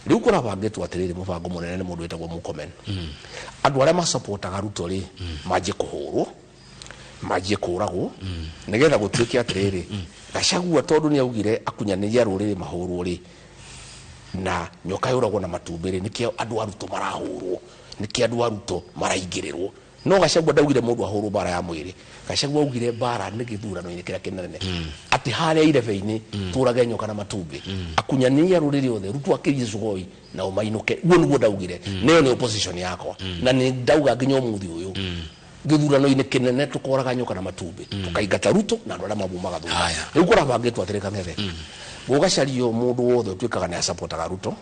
Rĩu kũrabangĩtwo atĩrĩrĩ, mũbango mũnene nĩ mũndũ wĩtagwo Murkomen. Andũ arĩa masapotaga Ruto rĩ, manjie kũhũrwo, manjie kũragwo, nĩgetha gũtuĩke atĩrĩrĩ, Gachagua tondũ nĩ augire akunyanĩria rũrĩrĩ mahũrwo rĩ, na nyoka yũragwo na matumbĩ rĩ, nĩkĩo andũ a Ruto marahũrwo, nĩkĩo andũ a Ruto maraingĩrĩrwo. No Gachagua ndaugire mũndũ ahũrwo mbara ya mwĩrĩ. Gachagua augire mbara nĩ gĩthurano-inĩ kĩrĩa kĩnene, atĩ harĩa irebe-inĩ tũrage nyoka na matumbĩ, akunyanĩria rũrĩrĩ othe, Ruto akĩrie Sugoi nao mainũke. Guo nĩguo ndaugire. Nĩyo nĩ opposition yakwa, na nĩ ndauga nginya ũmũthĩ ũyũ, gĩthurano-inĩ kĩnene tũkoraga nyoka na matumbĩ, tũkaingata Ruto na andũ arĩa mamumaga thutha. Haya. Rĩu kũrabangĩtwo atĩrĩ, Kang'ethe, gũgacario mũndũ wothe ũtuĩkaga nĩ asapotaga Ruto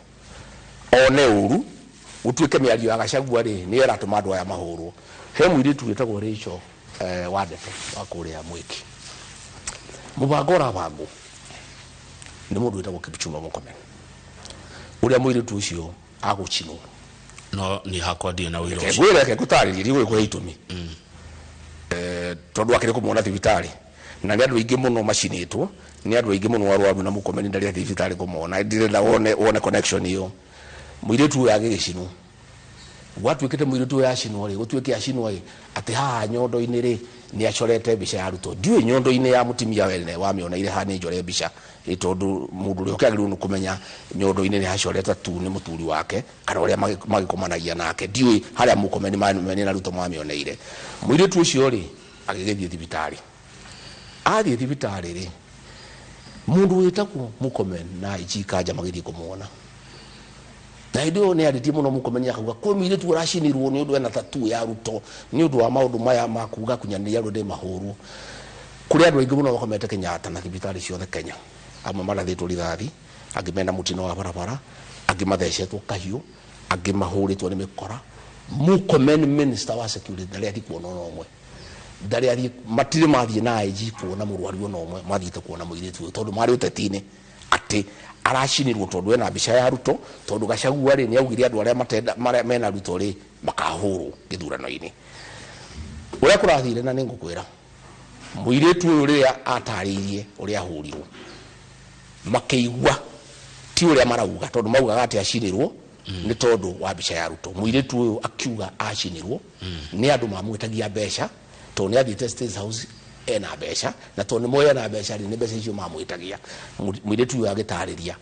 one ũru, gũtuĩke mĩario ya Gachagua rĩ, nĩyo ĩratũma andũ aya mahũrwo. He mũirĩtu wĩtagwo Rachel Wandete wa kũrĩa Mwĩki. Mũbango ũrabangwo nĩ mũndũ wĩtagwo Kipchumba Murkomen, ũrĩa mũirĩtu ũcio agũcinwo. No niĩ hakwa ndirĩ na ũira ũcio. Ngwĩre, reke ngũtarĩrie, ndigũgĩkũhe itũmi. Tondũ akĩrĩ kũmwona thibitarĩ, na nĩ andũ aingĩ mũno macinĩtwo, nĩ andũ aingĩ mũno arwaru, na Murkomen ndarĩ athiĩ thibitarĩ kũmona. Ndirenda wone connection ĩyo. Mũirĩtu ũyũ agĩgĩcinwo, gwatuĩkĩte mũirĩtu ũyũ acinwo rĩ, gũtuĩke acinwo ĩ, atĩ haha nyondo-inĩ rĩ, nĩ acorete mbica ya Ruto. Ndiũĩ nyondo-inĩ ya mũtumia wene wamĩoneire haha nĩ njore mbica ĩ, tondũ mũndũ ũrĩa ũkĩagĩrĩirwo nĩ kũmenya nyondo-inĩ nĩ hacorete tu nĩ mũthuri wake kana ũrĩa magĩkomanagia nake. Ndiũĩ harĩa Murkomen mene na Ruto mamĩoneire. Mũirĩtu ũcio rĩ, agĩgĩthiĩ thibitarĩ. Athiĩ thibitarĩ rĩ, mũndũ wĩtagwo Murkomen na IG Kanja magĩthiĩ kũmuona, na hĩndĩ ĩyo nĩ arĩtie mũno Murkomen, akauga kwĩ mũirĩtu ũracinirwo nĩ ũndũ ena tattoo ya Ruto, nĩ ũndũ wa maũndũ maya ma kuga kunyanĩria rũrĩrĩ mahũrwo. Kũrĩ andũ aingĩ mũno makomete Kenyatta na thibitarĩ ciothe Kenya, amwe marathĩtwo rithathi, angĩ mena mũtino wa barabara, angĩ mathecetwo kahiũ, angĩ mahũrĩtwo nĩ mĩkora. Murkomen, minister wa security, ndarĩ athiĩ kuona ona ũmwe, ndarĩ athiĩ, matirĩ mathiĩ na IG kuona mũrwaru ona ũmwe. Mathiĩte kuona mũirĩtu ũyũ tondũ marĩ ũteti-inĩ atĩ aracinirwo tondũ ena mbica ya Ruto, tondũ Gachagua rĩ, nĩ augire andũ arĩa matenda marĩa mena Ruto rĩ, makahũrwo gĩthurano-inĩ. Ũrĩa kũrathire, na nĩ ngũkwĩra, mũirĩtu ũyũ rĩrĩa atarĩirie ũrĩa ahũrirwo, makĩigua ti ũrĩa marauga, tondũ maugaga atĩ acinirwo nĩ tondũ wa mbica ya Ruto. Mũirĩtu ũyũ akiuga acinirwo nĩ andũ mamwĩtagia mbeca, tondũ nĩ athiĩte State House ena mbeca, na tondũ nĩ moĩ ena mbeca rĩ, nĩ mbeca icio mamwĩtagia. Mũirĩtu ũyũ agĩtarĩria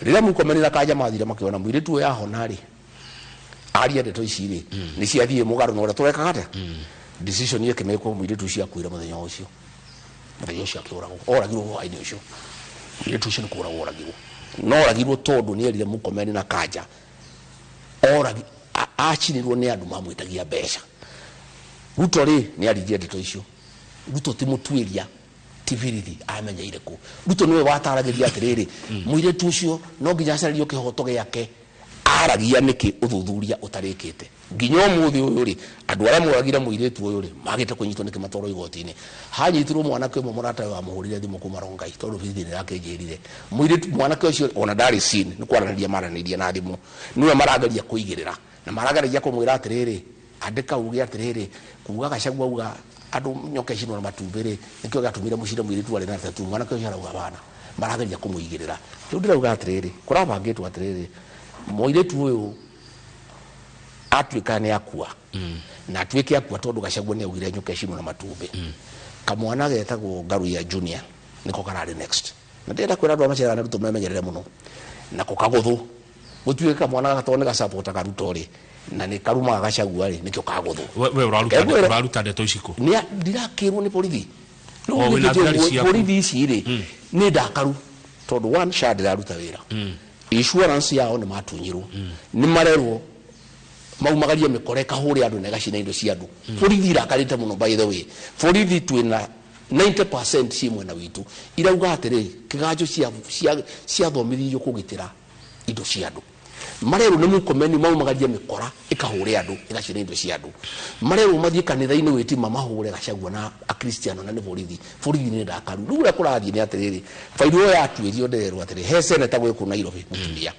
rĩrĩa Murkomen na Kanja mathire makĩona mũirĩtu ũyũ ahona rĩ, aria ndeto ici rĩ, nĩ ciathiĩ mũgarũ na ũrĩa tũrekaga atĩa. Decision ĩkĩmĩkwo, mũirĩtu ũcio akuire mũthenya ũcio. Mũthenya ũcio akĩũragwo, oragirwo hwaĩ-inĩ ũcio. Mũirĩtu ũcio nĩ kũragwo oragirwo, no oragirwo tondũ nĩ erire Murkomen na Kanja oragi acinirwo nĩ andũ mamwĩtagia mbeca. Ruto rĩ, nĩ aririe ndeto icio. Ruto ti mũtuĩria, ti birithi, amenyeire kũ? Ruto nĩwe wataragĩria atĩrĩrĩ, mũirĩtu ũcio no nginya acarĩrio kĩhoto gĩake. Aragia nĩkĩ ũthuthuria ũtarĩkĩte? Nginya ũmũthĩ ũyũ rĩ, andũ arĩa moragire mũirĩtu ũyũ rĩ, magĩte kũnyitwo nĩkĩ matwarwo igoti-inĩ? Hanyitirwo mwanake ũmwe, mũratawe wamũhũrire thimũ kuma Rongai, tondũ birithi nĩ rakĩnjĩrire mũirĩtu mwanake ũcio ona ndarĩ scene, nĩ kwaranĩria maranĩirie na thimũ. Nĩwe marageria kũigĩrĩra na marageragia kũmwĩra atĩrĩrĩ, andĩka uge atĩrĩrĩ, kuga Gachagua auga andũ nyoka icinwo na matumbĩ rĩ, nĩkĩo gĩatũmire mũcine mũirĩtu warĩ na tattoo. Mwanake ũcio arauga bana, marageria kũmũigĩrĩra. Rĩu ndĩrauga atĩrĩrĩ, kũrabangĩtwo atĩrĩrĩ, mũirĩtu ũyũ atuĩka nĩ akua, na atuĩke akua tondũ Gachagua nĩ augire nyoka icinwo na matumbĩ, kamwana getagwo Ngaruiya Junior nĩko kararĩ next. Na ndĩrenda kwĩra andũ a macera na Ruto memenyerere mũno nako kagũthũ, gũtuĩke kamwana gaka tondũ nĩ gacapotaga Ruto rĩ, na nĩ karumaga Gachagua rĩ, nĩkĩo kagũthũ. We ũraruta Ngwĩre. Ũraruta ndeto ici kũ? Nĩ ndirakĩrwo nĩ borithi. Rĩu O, wĩna nĩkĩo thigari ciaku. Borithi ici rĩ, nĩ ndakaru tondũ one, SHA ndĩraruta wĩra, insurance yao nĩ matunyirwo, nĩ marerwo maumagarie mĩkora ĩkahũre andũ na ĩgacina indo cia andũ. Borithi irakarĩte mũno. By the way, borithi twĩna 90% ciĩ mwena witũ, irauga atĩrĩ, kĩganjo ciathomithirio kũgitĩra indo cia andũ. Marerwo nĩ Murkomen maumagarie mĩkora ĩkahũre andũ, ĩgacina indo cia andũ. Marerwo mathiĩ kanitha-inĩ gwĩtima mahũre Gachagua na akristiano, na nĩ borithi. Borithi nĩ ndakaru. Rĩu ũrĩa kũrathiĩ nĩ atĩrĩrĩ, bairũ ĩyo yatuĩrio, ndĩrerwo atĩrĩ, he seneta gwĩkũ Nairobi, mũtumia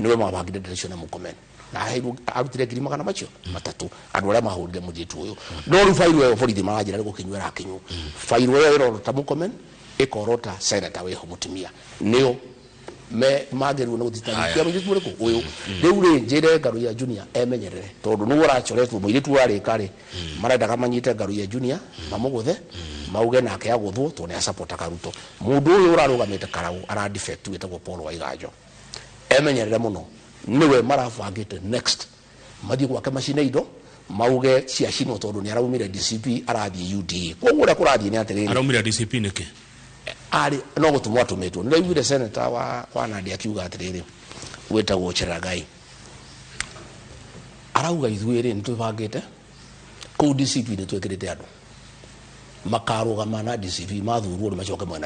nĩwe mabangire ndeto icio na Murkomen, na aheirwo, arutire ngiri magana macio matatũ andũ arĩa mahũrire mũirĩtu ũyũ. No rĩu bairũ ĩyo, borithi maranjĩra nĩ gũkĩnyua ĩrakĩnywo. Bairũ ĩyo ĩrorota Murkomen, ĩkorota seneta wĩho mũtumia, nĩo Me magĩrĩirwo nĩ gũthitangĩra mũirĩtu ũrĩkũ ũyũ. Rĩu rĩ, njĩre Ngaruiya Junior emenyerere, tondũ nĩwe ũracoretwo mũirĩtu warĩka rĩ, marendaga manyite Ngaruiya Junior mamũgũthe, mauge nake agũthwo tondũ nĩ acapotaga Ruto. Mũndũ ũyũ ũrarũgamĩte Karau ara defect, wĩtagwo Paul Waiganjo, emenyerere mũno, nĩwe marabangĩte next mathiĩ gwake macine indo, mauge ciacinwo, tondũ nĩ araumire DCP arathiĩ UDA. Koguo ũrĩa kũrathiĩ nĩ atĩrĩrĩ, Araumire DCP nĩkĩ? Arĩ no gũtũmwo atũmĩtwo. Nĩ ndaiguire senator wa Nandi akiuga atĩrĩrĩ, wĩtagwo Cherargei, arauga ithuĩ rĩ, nĩ twĩbangĩte kũu DCP, nĩ twĩkĩrĩte andũ makarũgama na DCP mathurwo, nĩ macoke mwena.